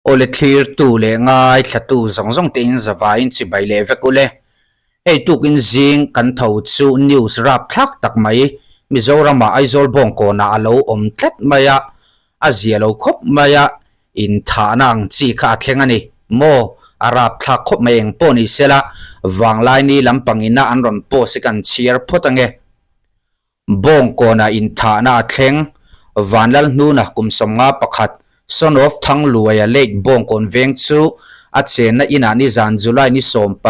Awle thlirtu leh ngaithlatu zawng zawng te in zavaiin chibai leh vek ule. Hei tukin zing kan tho chu news rapthlak tak mai Mizoramah Aizawl bawngkawnah a lo awm tlat mai a, a zia lo khawp mai a, inthahna ang chi kha a thleng a ni maw? A rapthlak khawp mai eng pawh ni sela Vanglaini lampangina an rawn post hi kan chhiar phawt ange. Bawngkawnah inthahna a thleng. Vanlalhnuna kum 51, son of Thangluaia late Bawngkawn veng chu a chenna inah nizan July ni 16,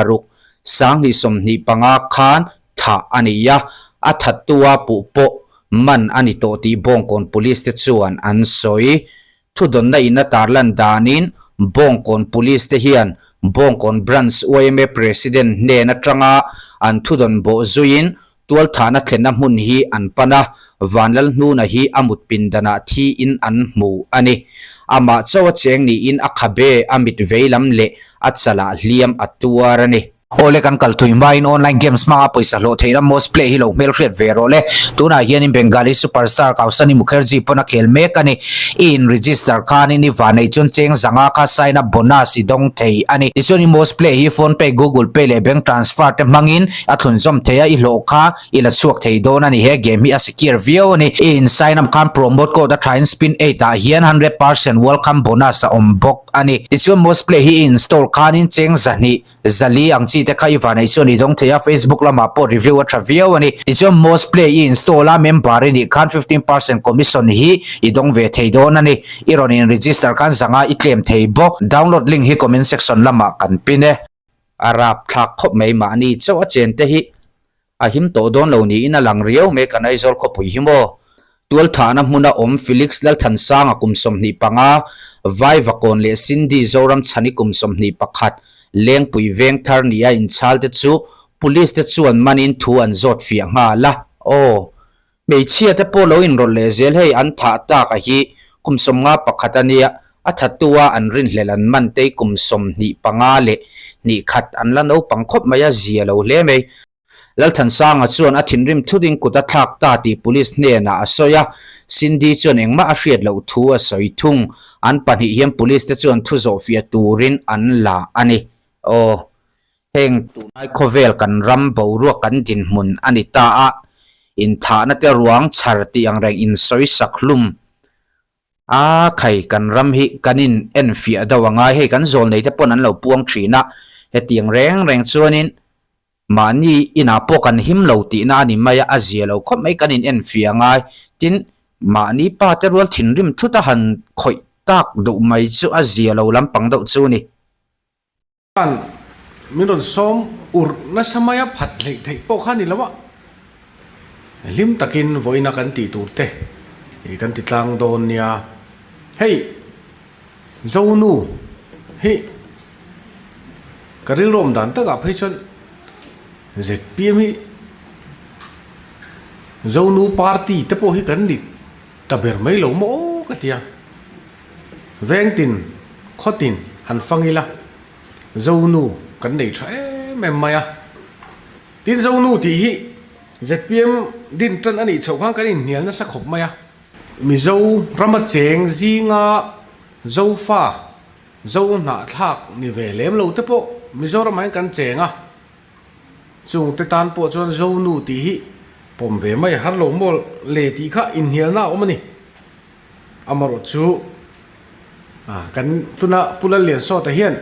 2025 khan thah a ni a, a thattua puh pawh man a ni tawh tih Bawngkawn Police te chuan an sawi. Thudawnna in a tarlan danin Bawngkawn Police te hian Bawngkawn Branch yma President hnen atanga an thudawn bawh zuiin tualthahna thlenna hmun hi an pan a, Vanlalhnuna hi a mut pindanah thiin an hmu a ni. Amah chauh a cheng niin a khabe, a mit veilam leh a chalah hliam a tuar a ni. Awle kan kal thui hmain online games hmanga pawisa hlawh theihna Most Play hi lo hmelhriat ve rawh le. Tunah hianin Bengali superstar Kausani Mukherjee pawn a khel mek a ni. I in register khanin i vanei chuan cheng zanga kha sign up bonus i dawng thei a ni. Tichuan i Most Play hi Phone Pay, Google Pay leh bank transfer te hmangin a thlunzawm thei a, i hlawh kha i la chhuak thei dawn a ni. He game hi a secure viau a ni. I in sign up khan promote code a thain Spin8 ah hian 100% welcome bonus a awm bawk. a ni. Tichuan Most Play hi i install khanin cheng 200, 400 ang chi te kha i vanei chuan i dawng thei a, Facebook lamah pawh review a tha viau a ni. Tichuan Most Play i install a, member i nih khan 15% commission hi i dawng ve thei dawn a ni. I rawn in register khan 500 i claim thei bawk. Download link hi comment section lamah kan pin e. A rapthlak khawp mai mahni chauh a chen te hi A him tawh dawn lo niin a lang riau mai kan Aizawl khawpui hi maw? Tualthahna hmuna awm Felix Lalthansanga kum 25, Vaivakawn leh Cindy Zoramchhani kum 21, Lengpui Vengthar nia inchhal te chu Police te chuan manin thu an zawt fiah nghal a. Aw. Hmeichhia te pawh lo inrawlh leh zel hei an thah tak a hi kum 51 a nia, a thattu a an rinhlelh an man tei kum 25 leh hnih khat an la naupang khawp mai a zia lo hle mai. Lalthansanga chuan a thinrim thut in kut a thlak ta tih police hnenah a sawi a, Cindy chuan engmah a hriat loh thu a sawi thung. An pahnih hian police te chuan thu zawhfiah turin an la a ni. Aw. Heng tunlai khawvel kan ram boruak kan dinhmun a ni ta a, inthahna te ruang chhar tih ang reng insawisak hlum a khai kan ram hi kan in enfiah deuh a ngai. Hei kan zawlnei te pawn an lo puang thin a, hetiang reng reng chuanin mahni inah pawh kan him lo tihna a ni mai a, a zia lo khawp mai kan in enfiah a ngai. Tin, mahni pa te rual thinrim thut a han khawih tak duh mai chu a zia lo lampang deuh chu a ni. Khan min rawn sawm urh nasa mai a, phat hleih theih pawh kha a ni lo a, hlim takin vawiina kan tih tur te ih kan ti tlang dawn nia. Hei Zonu hi ka rilru awm dan takah phei chuan zpm hi Zonu party te pawh hi kan ni ta ber mai lo maw aw ka ti a. Vengtin, khawtin han fang ila, Zonu kan nei tha em em mai a. Tin Zonu tih hi zpm din tan a nih chhoh khan kan inhnial nasa khawp mai a. Mizo rama cheng zinga Zofa, Zo hnahthlak ni ve lem lo te pawh Mizoramah hian kan cheng a. Chung te tan pawh chuan Zonu tih hi pawm ve mai har lo maw le tih kha inhnialna a awm a ni. Amarawh chu kan tuna Pu Lalliansawta hian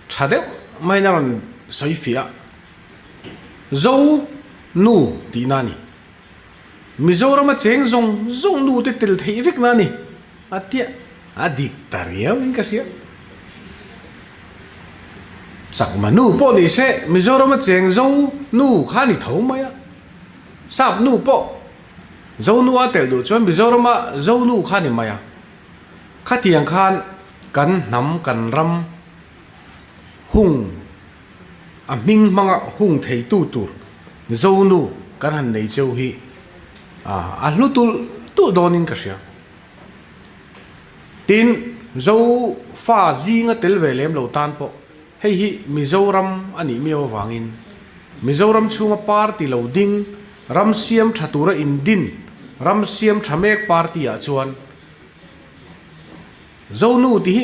tha deuh maiin a rawn sawi fiah a, Zo nu tihna a ni. Mizorama cheng zawng zawng nu te tel theih vekna a ni a tia a dik ta riauin ka hria. Chakma nu pawh ni se Mizorama cheng Zo nu kha a ni tho mai a, Sap nu pawh Zonu a telh duh chuan Mizorama Zonu kha ni mai a, khatiang khan kan hnam kan ram hung a hming hmanga hung theitu tur Zonu kan han nei cheu hi a hlu tulh tulh dawnin ka hria. Tin, Zofa zinga tel ve lem lo tan pawh hei hi Mizoram a nih miau avangin Mizoram chhunga party lo ding Ram siam tha tura indin ram siam tha mek party ah chuan Zonu tih hi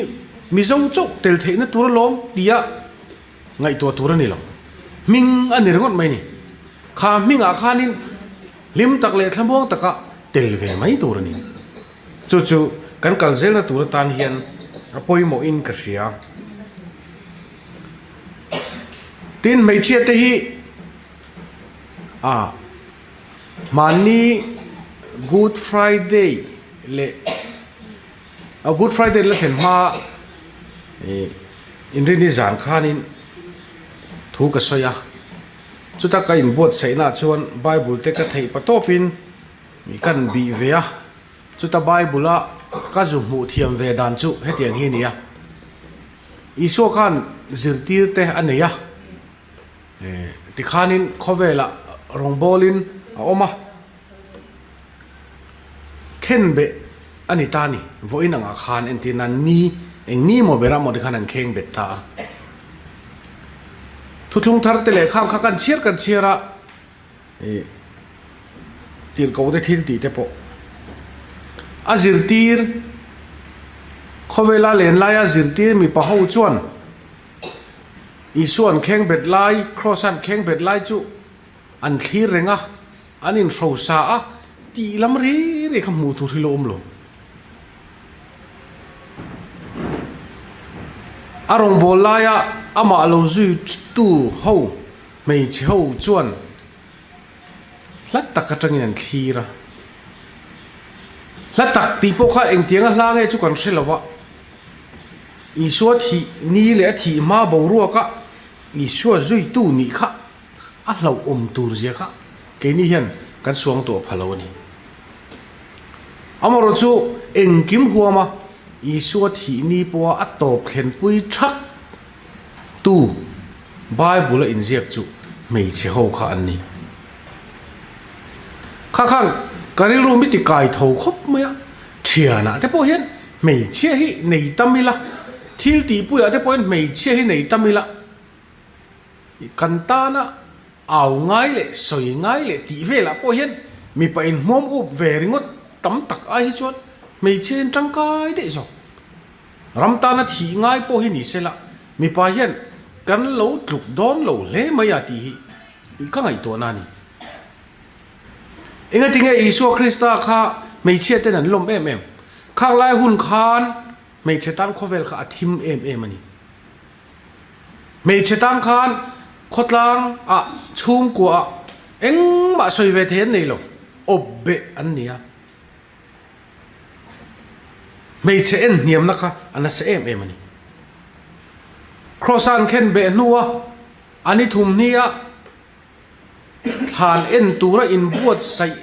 Mizo chauh tel theihna tur alawm tia ngaihtuah tur a ni lo. Hming a ni ringawt mai ni. Kha hmingah khanin hlim tak leh thlamuang taka tel ve mai tur a ni. Chu chu kan kal zelna tur atan hian a pawimawhin ka hria. Tin hmeichhia te hi ah mahni Good Friday leh a Good Friday la thlen hma ih inrinni zan khanin thu ka sawi a, chuta ka inbuatsaihna ah chuan Bible te ka theih pa tawpin ih ka han bih ve a, chuta Bible a ka zu hmuh thiam ve dan chu hetiang hi a ni a, Isua khan zirtir te a nei a, eh tikhanin khawvelah rawngbawlin a awm a. Khen beh a ni ta a ni. Vawiin angah khan entir nan ni eng ni maw berah maw ti khan an kheng bet ta a. Thuthlung thar te leh khang kha kan chhiar kan chhiar a, ih tirhkoh te thil tih te pawh a zirtir khawvela len laia zirtir mipa ho chuan Isua an kheng bet lai, Kraws a an kheng bet lai chu An thlir reng a, an inhrosa a, tih lam ri ri kha hmuh tur hi lo awm lo. A rawngbâwl laia amah lo zuitu ho, hmeichhe ho chuan hla tak atangin an thlir a. Hla tak tih pawh kha engtianga hla nge chu kan hre lo va, Isua thih ni leh a thih hma boruaka Isua zuitu nih kha A hlauhawm tur zia kha keini hian kan suang tuah pha lo a ni. Amaherawh chu engkim huama Isua thih ni pawha a tawp thlenpui thak tu Bible a inziak chu hmeichhe ho kha an ni. Kha khan ka rilru mi ti kai tho khawp mai a, thianah te pawh hian hmeichhia hi nei tam ila, thil tihpuiah te pawh hian hmeichhia hi nei tam ila, Kan tana au ngai leh sawi ngai leh tih velah pawh hian mipa inhmuam up ve ringawt tam tak ai hi chuan hmeichhia hian tangkai daih zawk. Ram tana thih ngai pawh hi ni sela mipa hian kan lo tluk dawn lo hle mai a tih hi ka ngaihtuahna a ni. Engatinge Isua Krista kha hmeichhia ten an lawm em em? Khang lai hun khan hmeichhe tan khawvel kha a thim em em a ni. Hmeichhe tang khan khawtlang ah chhungkua ah engmah sawi ve thei an nei lo, awp beh an ni a. Hmeichhe en hniamna kha a nasa em em a ni. Kraws a an khen beh hnua a ni thumhnia thlan en tura inbuatsaih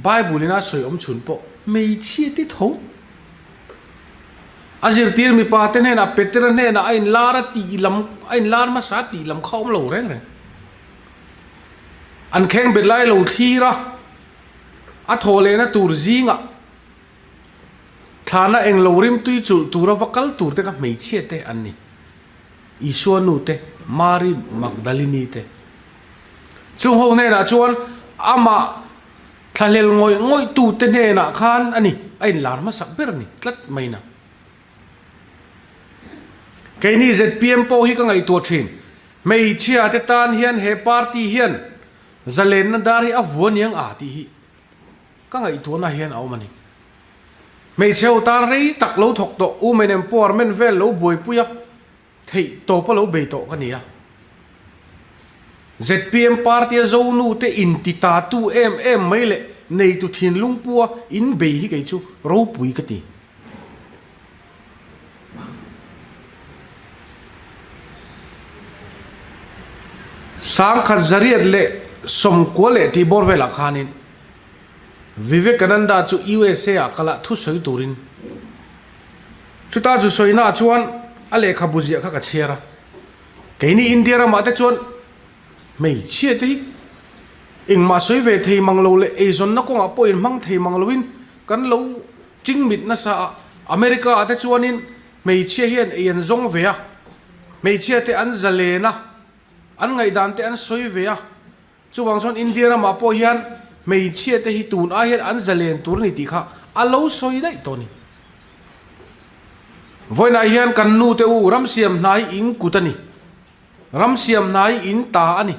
Bible in a sawi awm chhun pawh hmeichhia ti tho. A zirtir mipa te hnenah Petera hnenah a inlar a tih lam a inlar hmasa a tih lam kha awm lo reng reng. An kheng bet lai lo thlir a, a thawh lehna tur zingah thlana englo rimtui chulh tura va kal tur te kha hmeichhia te an ni. Isua nu te, Mari Magdalini te. Chung ho hnenah chuan amah thlahlel ngawih ngawih tute hnenah khan a ni, a inlar hmasak ber a ni tlat mai na. Keini zpm pawh hi ka ngaihtuah thin, hmeichhia te tan hian he party hian zalenna dar hi a vua niang a tih hi ka ngaihtuahna hian a awm a ni. Hmeichhe ho tan rei tak lo thawk tawh, women empowerment vel lo buaipui a, Theih tawp a lo bei tawh ka nia. Zpm party a zonu te inti ta tu em em mai leh neitu thinlung pua in bei hi kei chu ropui ka ti. Sangkhat zariat leh sawmkua leh tih bawr velah khanin Vivekananda chu USA ah kala thusawi turin Chuta zu sawina chuan a lehkhabu ziah kha ka chhiar a, keini India ramah te chuan hmeichhia te hi engmah sawi ve thei mang lo leh eizawnna kawngah pawh inhmang thei mang loin kan lo chingmit nasa a, America ah te chuanin hmeichhia hian ei an zawng ve a, hmeichhia te an zalen a, an ngaihdan te an sawi ve a. Chuvang chuan India ramah pawh hian hmeichhia te hi tun ai hian an zalen tur a ni tih kha a lo sawi daih tawh a ni. Vawiinah hian kan nu te u ram siam hna hi in kut a ni. Ram siam hna hi in ta a ni.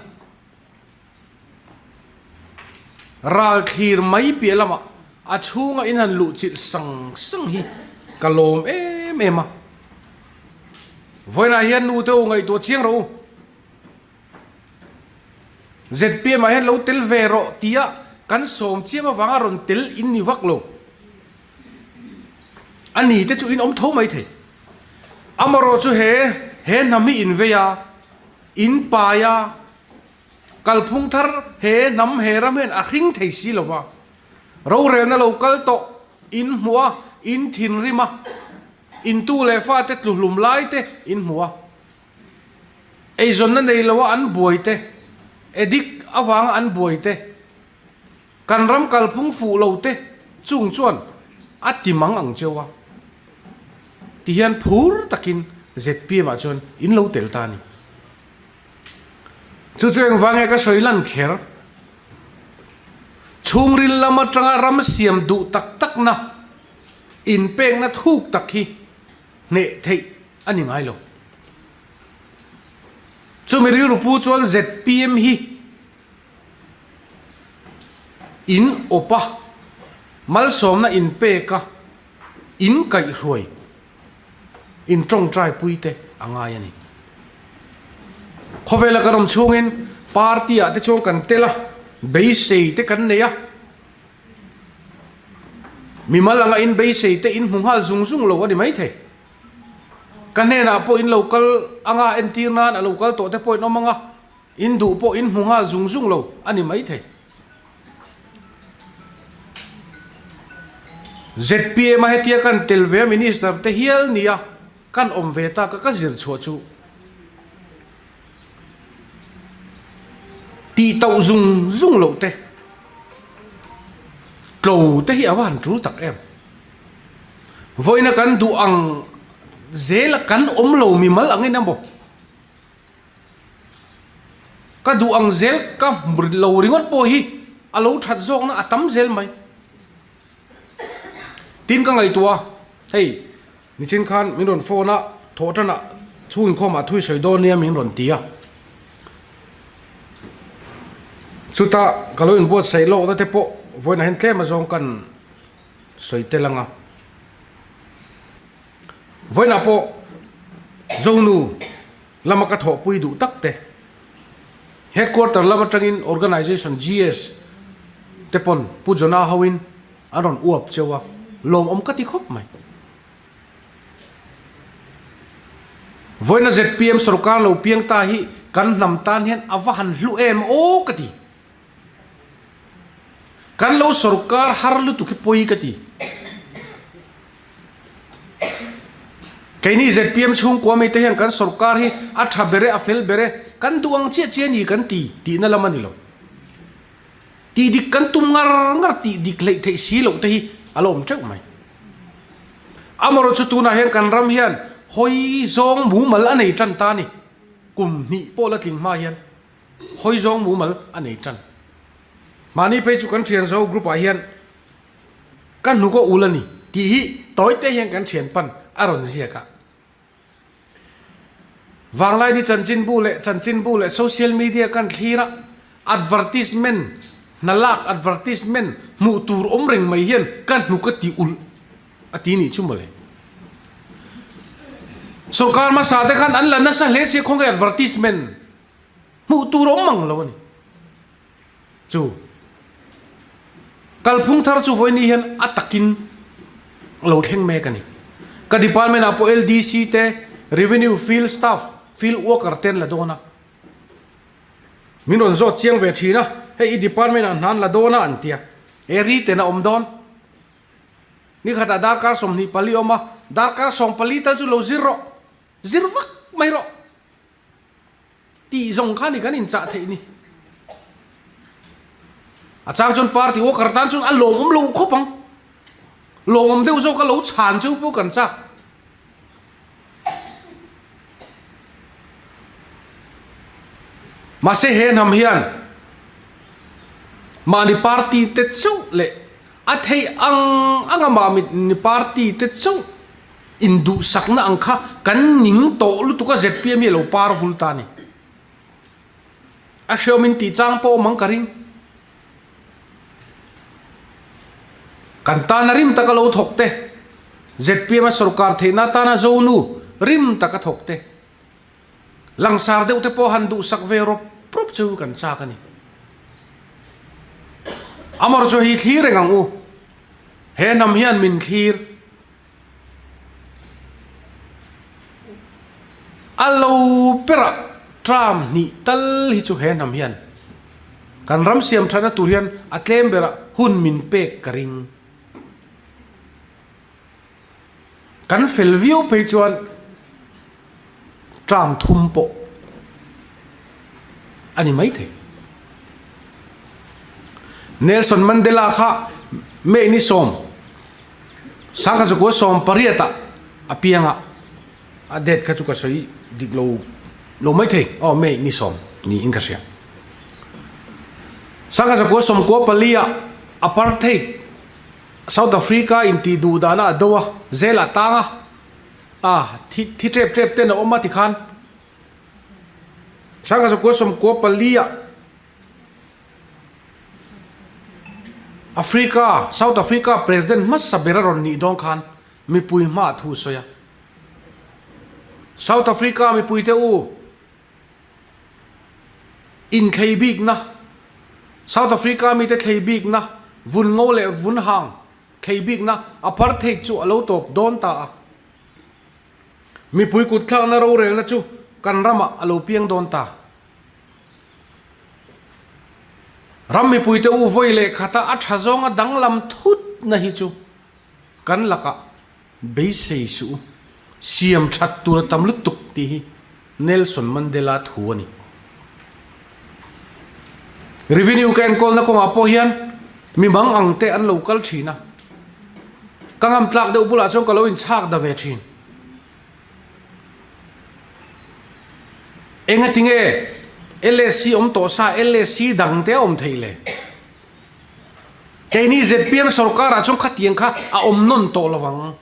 Ral thlir mai piah lamah a chhunga in han luh chilh sang sang hi ka lawm em em a. Vawiinah hian nu te u ngaihtuah chiang rawh u. ZPM ah hian lo tel ve rawh tia kan sawm chiam avanga rawn tel in ni vak lo. A ni te chu in awm tho mai thei. Amarawh chu he he hnam hi in vei a, in pai a, kalphung thar he hnam he ram hian a hring thei si lo va. Rorelna lo kal tawh in hmuh a, in thinrim a, in tu leh fate tluhlum lai te in hmu a. Eizawnna nei loa an buai te, addict avanga an buai te, kan ram kalphung fuh lo te chung chuan a ti mang ang cheu a. Tihian phur takin zpm ah chuan in lo tel ta a ni. Chu chu engvang nge ka sawi lan kher? Chhungril lam atanga ram siam duh tak takna, inpekna thuk tak hi hneh theih a ni ngai lo. Chumi rilru pu chuan zpm hi in awp a, malsawmna in pek a, in kaihhruai, in tawngtai pui te a ngai a ni. Khawvela kan awm chhungin party ah te chuan kan tel a, beisei te kan nei a. Mimal anga in beisei te in hmu nghal zung zung lo a ni maithei. Ka hnenah pawh in lo kal anga entir nan a lo kal tawh te pawh in awm anga in duh pawh in hmu nghal zung zung lo a ni maithei. Zpm a hetia kan tel ve a minister te hial nia kan awm ve tak a ka zir chhuah chu Tih tauh zung zung loh te, tlo te hi a va han tul tak em. Vawiina kan duh ang zela kan awm lo mimal angin emaw, ka duh ang zel ka hmu lo ringawt pawh hi a lo that zawkna a tam zel mai. Tin ka ngaihtuah a, hei. Nichin khan min rawn phone a, thawh tanah chhung inkhawmah thui sawi dawn nia min rawn ti a. Chutah ka lo inbuatsaih lawkna te pawh vawiinah hian tlem azawng kan sawi tel ang a. Vawiinah pawh Zonu lama ka thawhpui duh tak te, Headquarter lam atangin Organisation GS te pawn Pu Jonah hoin An rawn uap cheu a, lawmawm ka ti khawp mai. Vawiina zpm sorkar lo piang ta hi kan hnam tan hian a va han hlu em aw ka ti. Kan lo sorkar har lutuk hi pawi ka ti. Keini zpm chhungkua mite hian kan sorkar hi a tha ber e, a fel ber e, kan duh ang chiah chiah a ni kan ti tihna lam a ni lo. Tih dik kan tum ngar ngar tih dik hleih theih si loh te hi a la awm teuh mai. Amarawh chu tunah hian kan ram hian hawi zawng mumal a nei tan ta a ni. Kum hnih pawh la tling hma hian hawi zawng mumal a nei tan. Mahni phei chu kan thian zo group ah hian ka hnuk a ul a ni tih hi tawi te hian kan thian pan a rawn ziak a. Vanglaini chanchinbu leh chanchinbu leh social media kan thlir a, advertisement, hna lak advertisement hmuh tur awm reng mai hian ka hnuk a ti ulh a ti nih chu mawle. Sorkar hmasa te khan an la nasa hle sia khawnge advertisement hmuh tur awm mang lo a ni. Chu kalphung thar chu vawiin hian a takin a lo thleng mek a ni. Ka department ah pawh LDC te, Revenue Field Staff, Field Worker te an la dawn a. Min rawn zawt chiang ve thin a, hei i department ah hna an la dawn a an tia. He ri ten a awm dawn. Nikhatah darkar 24 awm a, darkar 14 tal chu lo zir rawh. Zir vak mai rawh. Tih zawng kha ni kan inchah theih ni. A chang chuan party worker tan chuan a lawmawm lo khawp ang. Lawmawm deuh zawk a lo chhan cheu pawh kan chak. Mahse he hnam hian mahni party te chauh leh a theih ang anga mahni party te chauh. Induhsakna ang kha kan ning tawh lutuk a zpm hi a lo par vul ta a ni. A hreawm in tih chang pawh awm ang ka ring. Kan tana rim taka lo thawk te, zpm a sorkar theihna atana Zonu rim taka thawk te, langsar deuh te pawh han duhsak ve rawp rawp chu kan chak a ni. Amor chu hi thlir reng ang u. He hnam hian min thlir. A lo berah term hnih tal hi chu he hnam hian kan ram siam thatna tur hian a tlem berah hun min pek ka ring. Kan fel viau phei chuan term thum pawh a ni maithei. Nelson Mandela kha May ni sawm. Sangha chu kua 18 ah a piang a, a date kha chu ka sawi dik lo lo mai thei aw May ni sawm niin ka hria. Sangha chu kua 94 ah apartheid South Africa intih duh dana a do a, zel ah tang a, a thi thi tep tep ten a awm a tikhan Sangha chu kua 94 ah Africa, South Africa President hmasa ber a rawn nih dawn khan mipui hmaah thu a sawi a. South Africa mipuite u, inthlei bikna, South Africa mite thlei bikna, vun ngo leh vun hang thlei bikna apartheid chu a lo tawp dawn ta a. Mipui kutthlakna rorelna chu kan ramah a lo piang dawn ta. Ram mipuite u vawi leh khata a tha zawnga danglam thutna hi chu kan lakah beisei suh u, siam that tur a tam lutuk tih hi Nelson Mandela thu a ni. Revenue ka enkawlna kawngah pawh hian mi mang ang te an lo kal thin a, ka ngam tlak deuh bulah chuan ka lo inchhak da ve thin. Enga tinge LSC awm tawh sa LSC dang te a awm theih le? Keini zpm sorkar ah chuan khatiang kha a awm nawn tawh lo vang.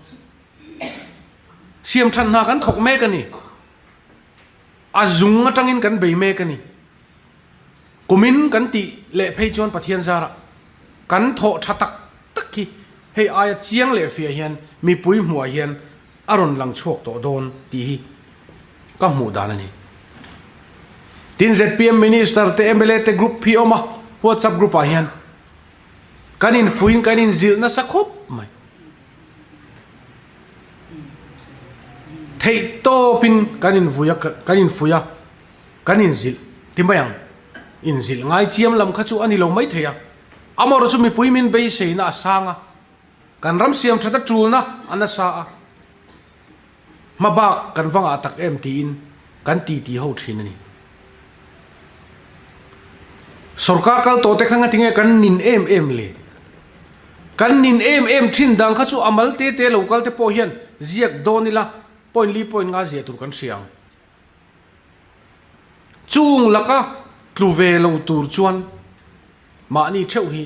Siam that hna kan thawk mek a ni. A zung atangin kan bei mek a ni. Kumin kan tih leh phei chuan Pathian zarah kan thawh tha tak tak hi hei aia chiang leh fiah hian mipui hmuhah hian a rawn lang chhuak tawh dawn tih hi ka hmuh dan a ni. Tin zpm Minister te mla te group hi awm a, WhatsApp group ah hian kan infuiin kan inzilh nasa khawp mai. Theih tawpin kan invui a, kan infui a, kan inzilh ti mai ang. Inzilh ngai chiam lam kha chu a ni lo mai thei a, amaherawhchu chu mipui min beiseina a sang a. Kan ram siam that a tulna a nasa a, hma bak kan va ngah tak em tiin kan titi ho thin a ni. Sorkar kal tawh te kha ngatinge kan nin em em le? Kan nin em em thin dang kha chu a mal te te lo kal te pawh hian ziak dawn ila point li point nga ziah tur kan hria ang. Chung laka tlu ve lo tur chuan Mahni theuh hi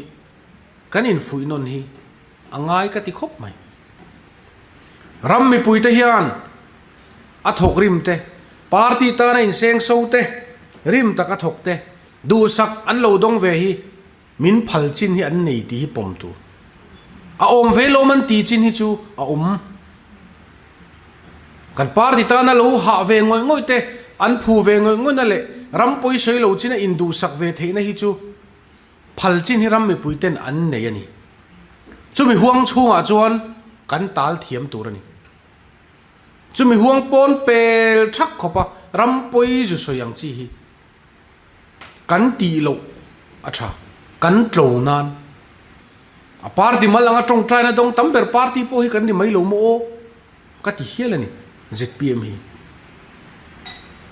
kan infuih nawn hi a ngai ka ti khawp mai. Ram mipuite hian a thawk rim te, party tana inseng so te, rim taka thawk te, duhsak an lo dawng ve hi min phal chin hi an nei tih hi pawm tur. A awm ve lawm an ti chin hi chu a awm. Kan party tana lo hah ve ngawih ngawih te, an phu ve ngawih ngawihna leh ram pawisawi lo china induhsak ve theihna hi chu phal chin hi ram mipui ten an nei a ni. Chumi huang chhungah chuan kan tal thiam tur a ni. Chumi huang pawn pel thak khawpa ram pawi zu sawi ang chi hi kan tih loh a tha, kan tlo nan. A party mal anga tawngtaina dawng tam ber party pawh hi kan ni mai lo maw aw ka ti hial a ni zpm hi.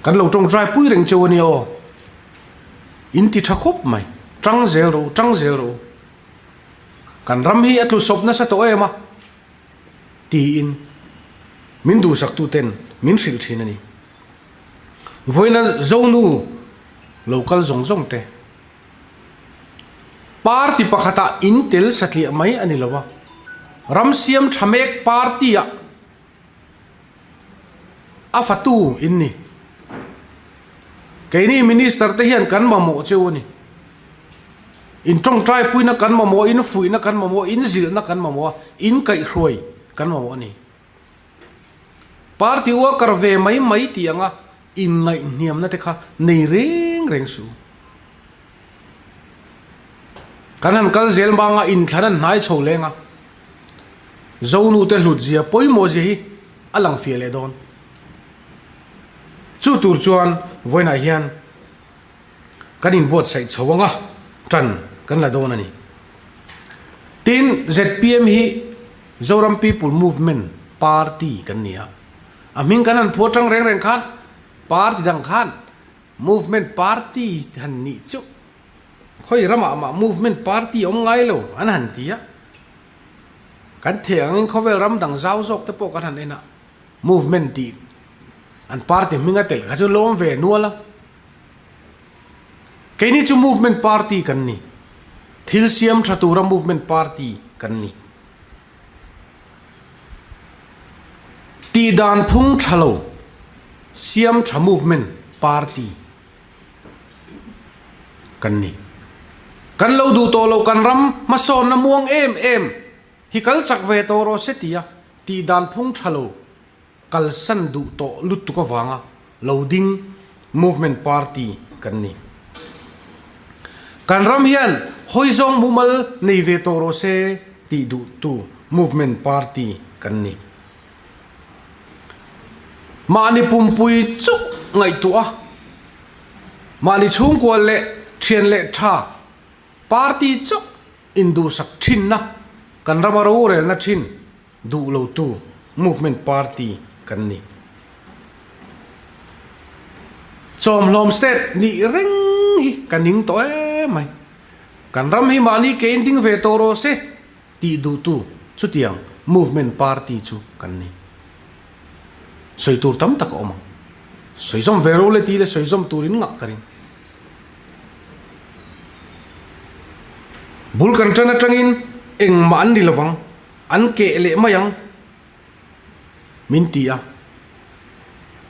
Kan lo tawngtai pui reng cheu a nia aw. In ti tha khawp mai. Tang zel rawh u, tang zel rawh u. Kan ram hi a tlu sawp nasa tawh em a tiin min duhsaktu ten min hrilh thin a ni. Vawiina Zonu lo kal zawng zawng te. Party pakhatah in tel satliah mai a ni lo a, ram siam tha mek party-ah A fatu in ni. Keini Minister te hian kan mamawh cheu a ni. In tawngtai puina kan mamawh, in fuihna kan mamawh, in zilhna kan mamawh a, in kaihhruai kan mamawh a ni. Party worker ve mai mai tih anga inngaihhniamna te kha nei reng reng suh. Kan han kal zel hmanga inthlan an hnai chho leng a, Zonute hlutzia pawimawh zia hi a lang fiah leh dawn. Chu tur chuan vawiinah hian kan inbuatsaih chho anga tan kan la dawn a ni. Tin, zpm hi Zoram People Movement Party kan ni a, a hming kan han phuah tang reng reng khan party dang khan Movement Party han nih chu khawi ramah mah Movement Party awm ngai lo an han ti a, kan theh angin khawvel ram dang zau zawk te pawh kan han en a, Movement tih an party hming a telh kha chu lawm ve nual a. Keini chu Movement Party kan ni. Thil siam tha tura Movement Party kan ni. Tih dan phung tha lo siam tha Movement Party kan ni. Kan lo duh tawh loh kan ram hmasawnna muang em em hi kal chak ve tawh rawh se tia tih dan phung tha lo kalsan duh tawh lutuk avanga lo ding Movement Party kan ni. Kan ram hian hawi zawng mumal nei ve tawh rawh se tih duhtu Movement Party kan ni. Mahni pumpui chauh ngaihtuah a, mahni chhungkua leh thian leh tha party chauh induhsak thinna kan rama rorelna thin duh lotu Movement Party kan ni. Chawmhlawm state nih reng hi ka ning tawh em mai. Kan ram hi mahni kein ding ve tawh rawh se tih duhtu chutiang Movement Party chu kan ni. Sawi tur tam tak a awm ang. Sawi zawm ve ro le ti le sawi zawm turin ngah ka ring. Bul kan tan atangin engmah an ni lovang. An keh leh mai ang min ti a.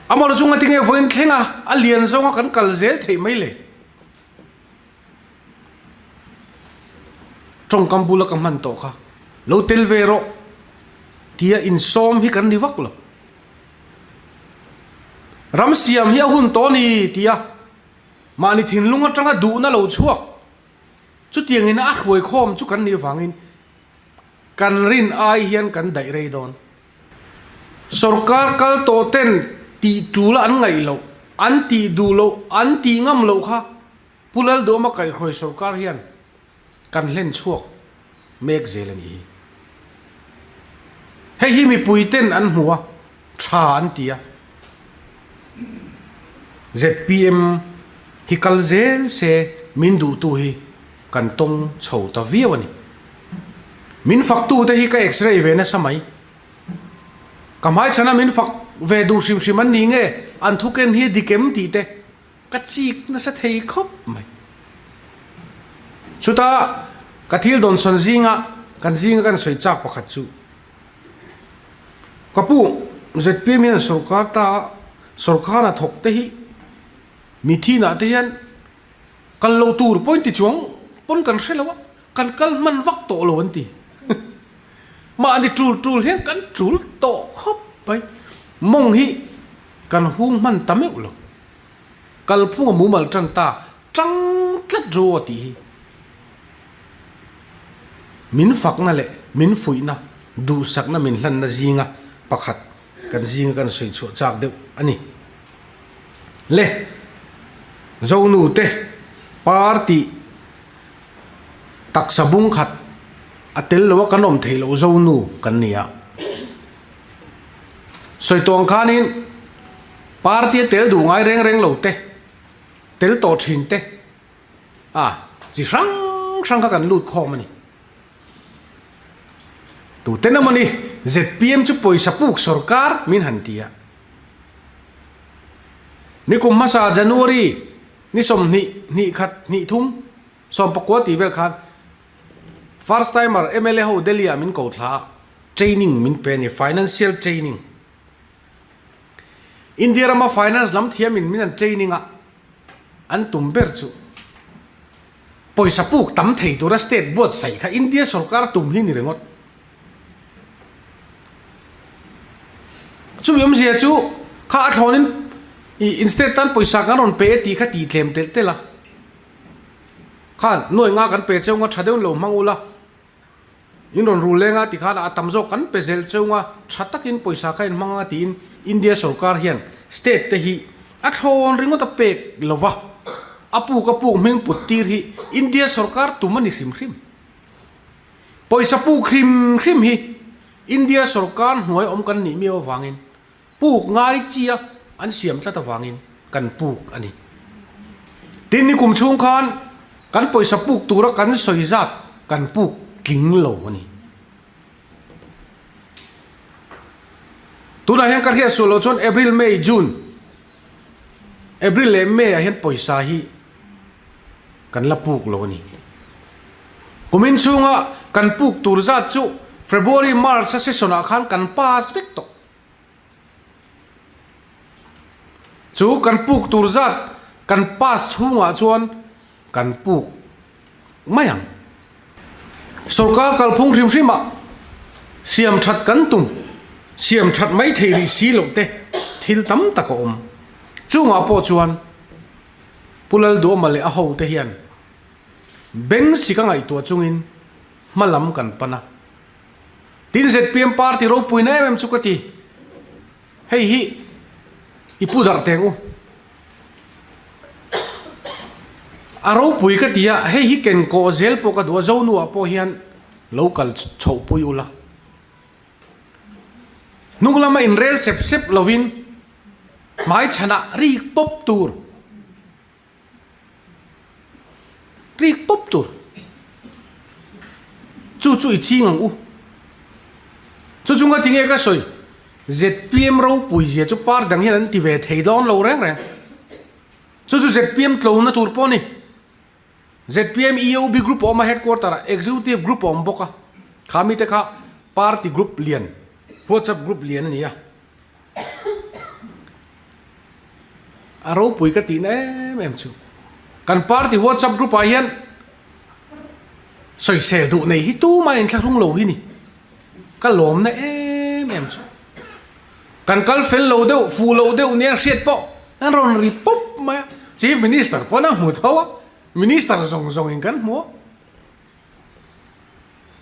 Amawlh chunga tinge vawiin thleng a, a lian zawnga kan kal zel theih mai le. Tawngkam bula ka hman tawh kha lo tel ve rawh tia insawm hi kan ni vak lo. Ram siam hi a hun tawh a ni tia mahni thinlung atanga duhna lo chhuak chutiangin a hruaikhawm chu kan nih avangin Kan rin ai hian kan daih rei dawn. Sorkar kal tawh ten tih tul an ngaih loh, an tih duh loh, an tih ngam loh kha Pu Lalduama kaihhruai sorkar hian kan hlen chhuak mek zel a nih hi. Hei hi mipui ten an hmu a, tha an ti a. Zpm hi kal zel se min duhtu hi kan tawng chho ta viau a ni. Min faktute hi ka x-ray ve nasa mai. Ka hmaichhana min fak ve duh hrim hrim an ni nge an thuken hi dik em tih te ka chik nasa thei khawp mai. Chutah ka thil dawnsawn zinga kan zinga kan sawi chak pakhat chu ka pu zpm hian sorkar ta sorkar a thawk te hi mithinah te hian Kal lo tur pawhin ti chuang pawn kan hre lo a, kan kal hman vak tawh lo an ti. Mahni tul tul hian kan tul tawh khawp mai. Mawng hi kan hung hman ta meuh lo. Kalphunga mumal tan ta tang tlat ru a tih hi. Min fakna leh min fuihna, duhsakna min hlanna zinga pakhat kan zinga kan sawi chhuah chak deuh a ni. Le Zonu te party taksa bung khat a tel lo a kan awm theih loh Zonu kan ni a. Sawi tawh ang khanin party a tel duh ngai reng reng lo te, tel tawh thin te a chi hrang hrang kha kan lut khawm a ni. Tuten emawni zpm chu pawisa puk sorkar min han ti a. Nikum hmasa January ni 20 hnih khat hnih thum 19 tih vel khan first timer mla ho Delhi ah min ko thla a, training min pe a ni, financial training. India rama finance lam thiamin min an training a, an tum ber chu pawisa puk tam thei tura state buatsaih kha India sorkar tum hi ni ringawt. Chumi awmzia chu kha a thlawnin ih in state tan pawisa kan rawn pe e tih kha tih tlem telh telh a, khan nuai nga kan pe cheu nga tha deuhin lo hmang ula. In rawn rul leng a tikhan a tam zawk kan pe zel cheu nga tha takin pawisa kha in hmang a tiin India sorkar hian state te hi a thlawn ringawt a pek lo va, a puk a puk hming put tir hi India sorkar tum a ni hrim hrim. Pawisa puk hrim hrim hi India sorkar hnuai awm kan nih miau avangin Puk ngai chia an siam tlat avangin kan puk a ni. Tin, nikum chhung khan kan pawisa puk tura kan sawi zat kan puk tling lo a ni. Tunah hian ka hriat sual loh chuan April, May, June, April leh May ah hian pawisa hi kan la puk lo a ni. Kumin chhunga kan puk tur zat chu February, March a session ah khan kan pass vek tawh. Chu kan puk tur zat kan pass chhungah chuan kan puk mai ang. Sorkar kalphung hrim hrimah siam that kan tum, siam that mai thei rih si loh te thil tam tak a awm. Chungah pawh chuan Pu Lalduama leh a hote hian beng sik a ngaihtuah chungin hma lam kan pan a. Tin zpm party ropui na em em chu ka ti. Hei hi i pu darh teng u. A ropui ka ti a, hei hi ken kawh zel pawh ka duh a, Zonuah pawh hian lo kal chhoh pui ula. Hnung lama inrel sep sep lovin hmaichhanah rik pawp tur. Rik pawp tur. Chu chu i ching ang u. Chu chu ngati nge ka sawi? Zpm ropui zia chu par dang hian an ti ve thei dawn lo reng reng. Chu chu zpm tlona tur pawh a ni. Zpm EOB group a awm a headquarter ah executive group a awm bawk a. Kha mite kha party group lian, WhatsApp group lian a ni a. A ropui ka tihna em em chu. Kan party WhatsApp group ah hian sawisel duh nei hi tumah inthlahrung lo hi ni. Ka lawmna em em chu. Kan kal fel lo deuh, fuh loh deuh nia hriat pawh an rawn ri pawp mai a. Chief Minister pawn a hmu tho a, Minister zawng zawngin kan hmu a.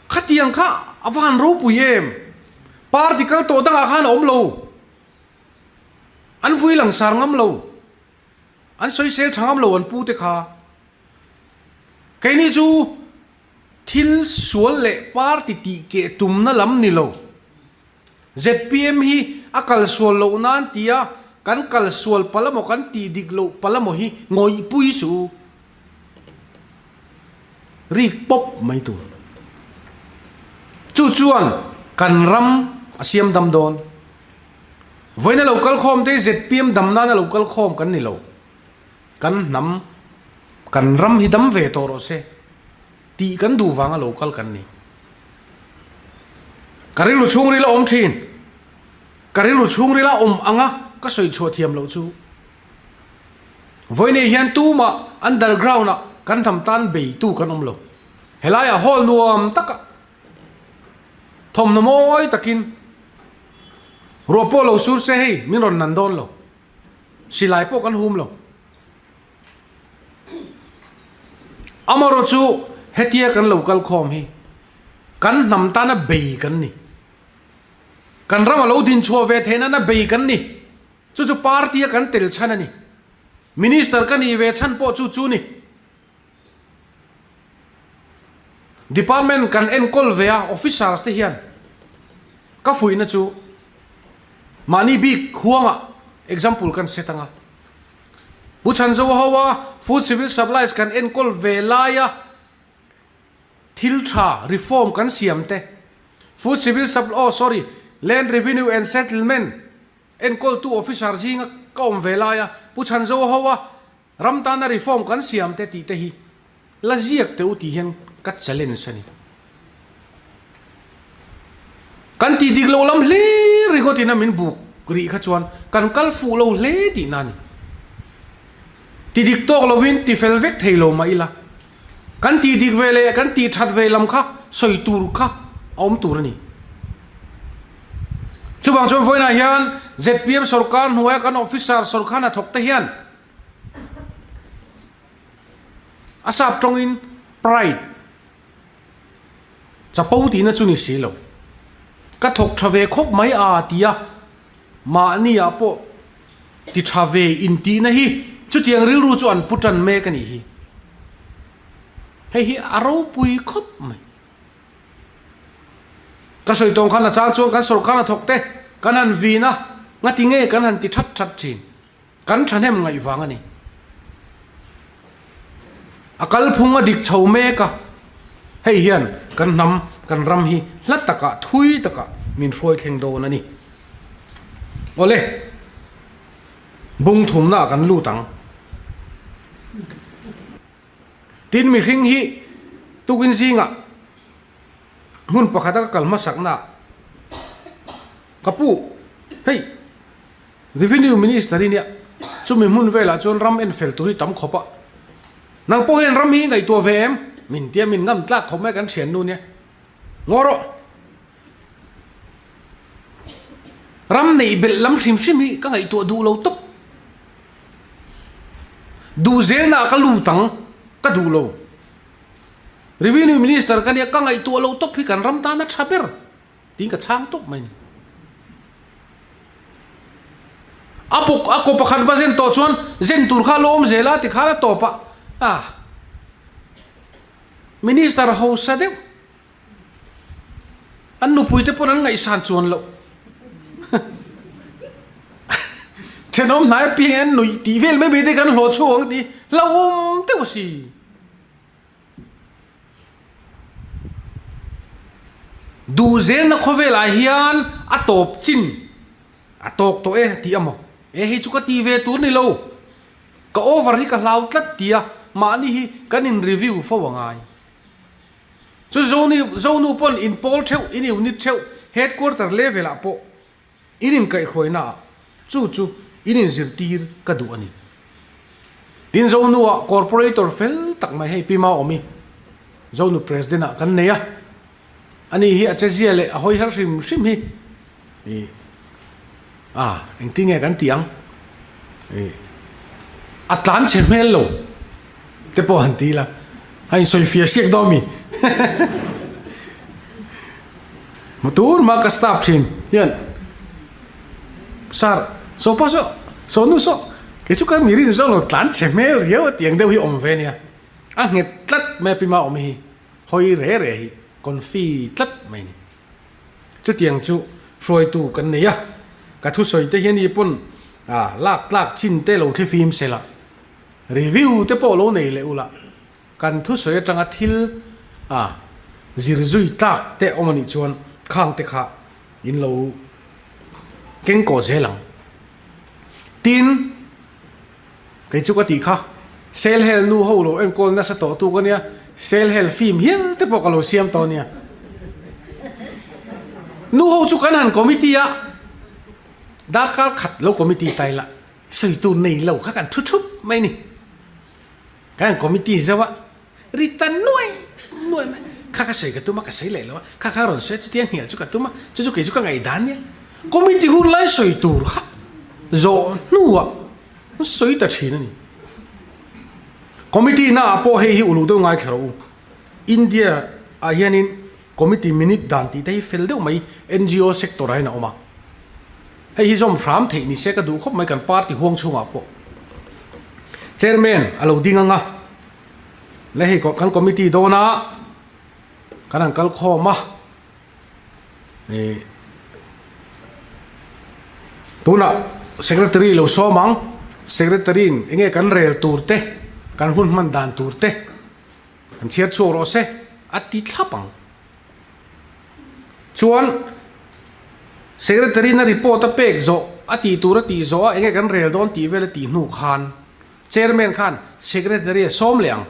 Khatiang kha a va han ropui em? Party kal tawh dangah khan a awm lo. An vui langsar ngam lo. An sawisel tha ngam lo an pu te kha. Keini chu thil sual leh party tih keh tumna lam ni lo. Zpm hi a kal sual loh nan tia kan kal sual palh emaw kan tih dik loh palh emaw hi ngawihpui suh u. Rik pawp mai tur. Chu chuan kan ram a siam dam dawn. Vawiina lo kal khawm te hi zpm dam nana lo kal khawm kan ni lo. Kan hnam, kan ram hi dam ve tawh rawh se tih kan duh vanga lo kal kan ni. Ka rilru chhungril a awm thin. Ka rilru chhungril a awm anga ka sawi chhuah thiam loh chu. Vawiinei hian tumah underground ah kan hnam tan beitu kan awm lo. Helaiah hall nuam takah thawmhnaw mawi takin ruah pawh lo sur se hei min rawn nan dawn lo. Silai pawh kan hum lo. Amaherawh chu hetia kan lo kal khawm hi kan hnam tana bei kan ni. Kan ram a lo dinchhuah ve theih nana bei kan ni. Chu chu party a kan tel chhan a ni. Minister ka nih ve chhan pawh chu chu ni. Department kan enkawl ve a officers te hian ka fuihna chu mahni bik huangah example kan set anga. Pu Chhanzoa ho a Food Civil Supplies kan enkawl ve laia thil tha reform kan siam te Food Civil Supp oh sorry Land Revenue and Settlement enkawltu officer zinga ka awm ve laia Pu Chhanzoa ho a Ram tana reform kan siam te tih te hi la ziak teh u tih hian ka challenge a ni. Kan tih dik loh lam hlir ringawt in a min buk. Rih kha chuan kan kal fuh lo hle tihna a ni. Ti dik tawk lovin ti fel vek thei lo mah ila, kan tih dik ve leh kan tih that ve lam kha sawi tur kha a awm tur a ni. Chuvang chuan vawiinah hian zpm sorkar hnuaia kan officer sorkar hnathawk te hian a sap tawngin pride, Chapo tihna chu ni si lo. Ka thawk tha ve khawp mai a ti a, mahni ah pawh ti tha ve intihna hi chutiang rilru chu an pu tan mek a nih hi. Hei hi a ropui khawp mai. Ka sawi tawng khan a chang chuan kan sorkar hnathawk te kan han vin a, ngati nge kan han ti that that thin. Kan thahnem ngaih vang a ni. A kalphung a dik chho mek a, hei hian kan hnam, kan ram hi hla takah, thui takah min hruai thleng dawn a ni. Awle, bung thumnaah kan lut ang. Tin mihring hi tukin zingah hmun pakhata ka kal hmasaknaah ka pu, hei, Revenue Minister i nia, chumi hmun velah chuan ram en fel tur hi tam khawp a. Nang pawh hian ram hi i ngaihtuah ve em? Min tia min ngam tlak khawp mai kan thiannu nia. Ngaw rawh. Ram neih belh lam hrim hrim hi ka ngaihtuah duh lo tawp. Duh zelnaah ka lut ang, ka duh lo. Revenue Minister ka nia, ka ngaihtuah lo tawp hi kan ram tan a tha ber. Tiin ka chhang tawp mai a ni. A bawk a kaw pakhat va zen tawh chuan zen tur kha a lo awm zel a tikhan a tawp a, ah Minister hausa deuh an nupui te pawn an ngaihsan chuan loh thenawm hnai apiang an nuih tih vel mai mai te kan hlawh chhuak ang tih hlauhawm deuh a si. Duhzelna khawvelah hian a tawp chin a tawk tawh e tih a maw? E hei chu ka ti ve tur ni lo, ka over hi ka hlau tlat tia mahni hi kan in review fo a ngai. Chu Zoni Zonu pawn in pawl theuh, in unit theuh, headquarter level ah pawh In inkaihhruainaah chu chu in inzirtir ka duh a ni. Tin Zonuah corporator fel tak mai hei Pi Maawmi, Zonu President ah kan nei a, ani hi a chezia leh a hawi her hrim hrim hi ih ah engtin nge kan tih ang ih a tlan chhe hmel lo te pawh han ti ila a insawifiah siak dawn mi. Hmu tur mah ka staff thin hian Sir, saw pa saw, saw nu saw, kei chu ka mi rin zawk lo tlan chhe hmel riau a tiang deuh hi awm ve nia. A nghet tlat mai a pi ma awm hi, hawi re re hi confi tlat mai a ni. Chutiang chu hruaitu kan nei a, ka thusawi te hian i pawn lak tlak chin te lo thlifim sela, review te pawh lo nei leh ula, Kan thusawi atanga thil a zir zui tlak te awm anih chuan khang te kha in lo keng kawh zel ang. Tin, kei chu ka tih kha sel hel nu ho lo enkawl nasa tawh tuk ania, sel hel film hial te pawh ka lo siam tawh ania. Nu ho chu kan han committee a, darkar khat lo committee ta ila, sawi tur nei lo kha kan thu thup mai a ni. Kan committee zauh a, ri ta nuai nuai mai. Kha ka sawi ka tum a, ka sawi leh lo a, kha kha rawn sawi a, chutia hnial chu ka tum a, chu chu kei chu ka ngaihdan nia. Committee hun lai sawi tur kha zawh hnuah an sawi ta thin a ni. Committee naah pawh hei hi uluk deuh ngaithla rawh u. India ah hianin committee minute dan tih te hi fel deuh mai NGO sector ah hian a awm a. Hei hi zawm hram theih ni se ka duh khawp mai kan party huang chhungah pawh. Chairman a lo ding ang a, le hei kan committee dawn a, kan han kal khawm a, ih tunah secretary lo sawm ang, secretary in enge kan rel tur te, kan hun hman dan tur te an chhiar chhuak rawh se a ti thlap ang. Chuan Secretary-na report a pek zawh, a tih tur a tih zawh a, enge kan rel dawn tih vel a tih hnu khan Chairman khan Secretary a sawm leh ang.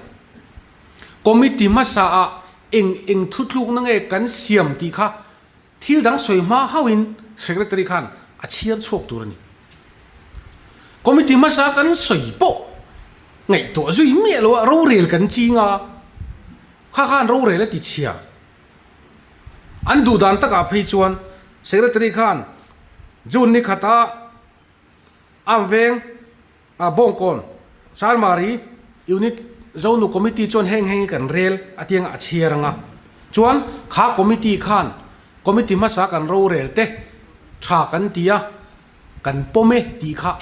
Committee hmasa ah eng eng thutlukna nge kan siam tih kha thil dang sawi hma hauhin Secretary khan. A chhiar chhuak tur a ni. Committee hmasa kan sawi pawh ngaihtuah zui miah lo a, rorel kan ching a, kha khan rorel a ti chhia. An duh dan takah phei chuan Secretary khan June ni khata Am veng ah Bawngkawn Charmari Unit Zonu Committee chuan heng heng hi kan rel a tiang a chhiar ang a, chuan kha Committee khan Committee hmasa kan rorel te tha kan ti a, kan pawm e tih kha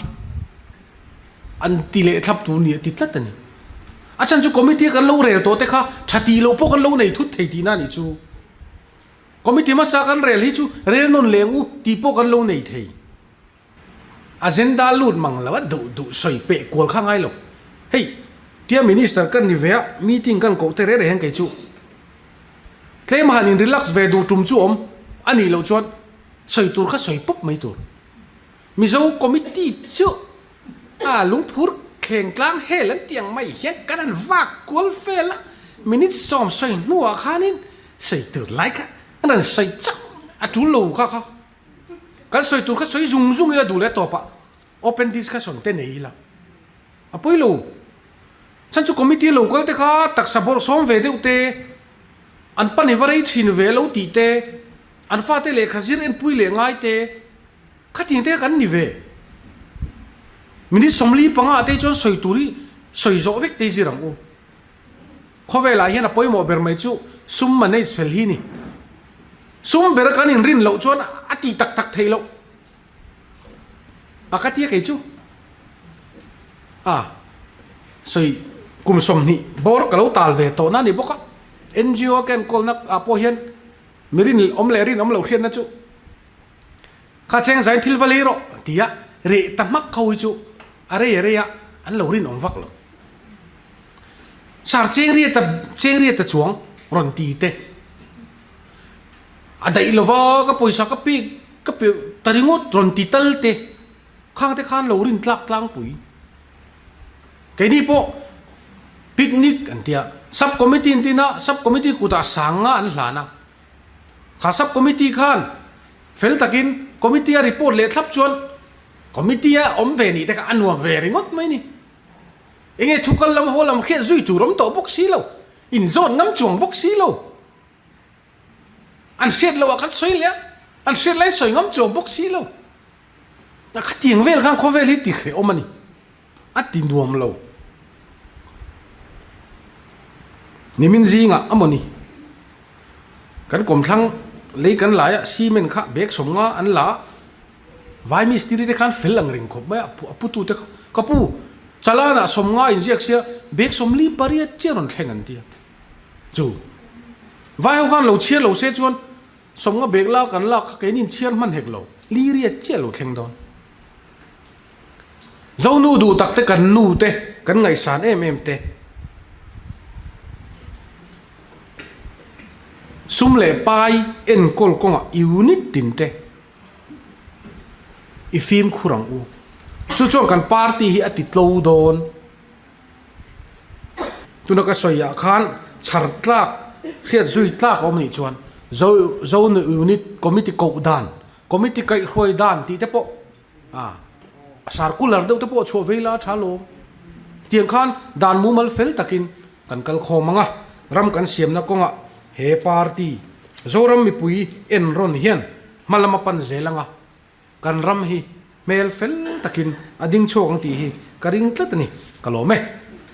an ti leh thlap tur ni a ti tlat a ni. A chhan chu Committee a kan lo rel tawh te kha tha tih loh pawh kan lo nei thut thei tihna a nih chu. Committee hmasa kan rel hi chu rel nawn leng u tih pawh kan lo nei thei. Agenda lut mang lo a duh duh sawi peh kual kha ngai lo. Hei tia minister kan ni ve a meeting kan koh te reh reh hian kei chu tlem han in relax ve duh tum chu awm a nih loh chuan sawi tur kha sawi pawp mai tur. Mizo committee chu a lungphur thleng tlang hel an tih ang mai hian kan han vak kual vel a minute sawm sawi hnuah khanin sawi tur lai kha an rawn sawi chauh a tul lo kha kha. Kan sawi tur kha sawi zung zung ila duh leh tawpah open discussion te nei ila a pawi lo. Chhan chu committee lo kal te kha taksa bawrh sawm ve deuh te, an pan i va rei thin ve lo tih te, an fate lehkha zir enpui leh ngai te, khatiang te kha kan ni ve. Minute 45 ah te chuan sawi tur hi sawi zawh vek te zir ang u. Khawvelah hian a pawimawh ber mai chu sum manage fel hi ni. Sum ber kan inrin loh chuan a ti tak tak theih loh. A ka tia kei chu. A sawi kum 20 bawr ka lo tal ve tawh na a ni bawk a. NGO ka enkawlna ah pawh hian mi rin awm leh rinawm loh hriatna chu kha cheng zain thil va lei rawh ti a reh ta hmak ho hi chu a rei a rei a an lo rinawm vak lo. Sar chengriata chengriata chuang rawn ti te a daih lova ka pawisa ka pek ka pe ta ringawt rawn ti tal te khang te khan lo rin tlak tlangpui. Keini pawh picnic an tia sub committee an tina sub committee kutah sang nga an hlan a kha sub committee khan fel takin committee a report leh thlap chuan committee a awm ve nih te kha a nuam ve ringawt mai ni. Enge thu kal lam haw lam hriat zui tur awm tawh bawk si lo, inzawn ngam chuang bawk si lo. An hriat loh ah kan sawi leh a, an hriat lai sawi ngam chuang bawk si lo. A khatiang vel khan khawvel hi ti hrehawm a ni, a ti nuam lo. Nimin zingah a maw ni, kan kawmthlang lei kan lai a, cement kha bag 50 an la a, Vai mistiri te khan fel ang reng khawp mai a, a putu te kha, Ka pu, chalana 50 inziak sia, bag 48 chiah rawn thleng an ti a. Chu, vai ho khan lo chhiar lo se chuan 50 bag la kan lak kha keini inchhiar hman hek lo, li riat chiah lo thleng dawn. Zonu duh tak te kan nu te, kan ngaihsan em em te. Sum leh pai enkawl kawngah unit tin te. I fimkhur ang u. Chu chuan kan party hi a ti tlo dawn. Tuna ka sawi ah khan chhar tlak, hriat zui tlak a awm anih chuan Zone Unit Committee koh dan, Committee kaihhruai dan tih te pawh a circular deuh te pawh chhuah vei la a tha lawm. Tiang khan dan mumal fel takin kan kal khawm ang a, ram kan siamna kawngah he party Zoram mipui en rawn hian hma lama pan zel anga kan ram hi hmel fel takin a ding chhuak ang tih hi ka ring tlat a ni, ka lawm e.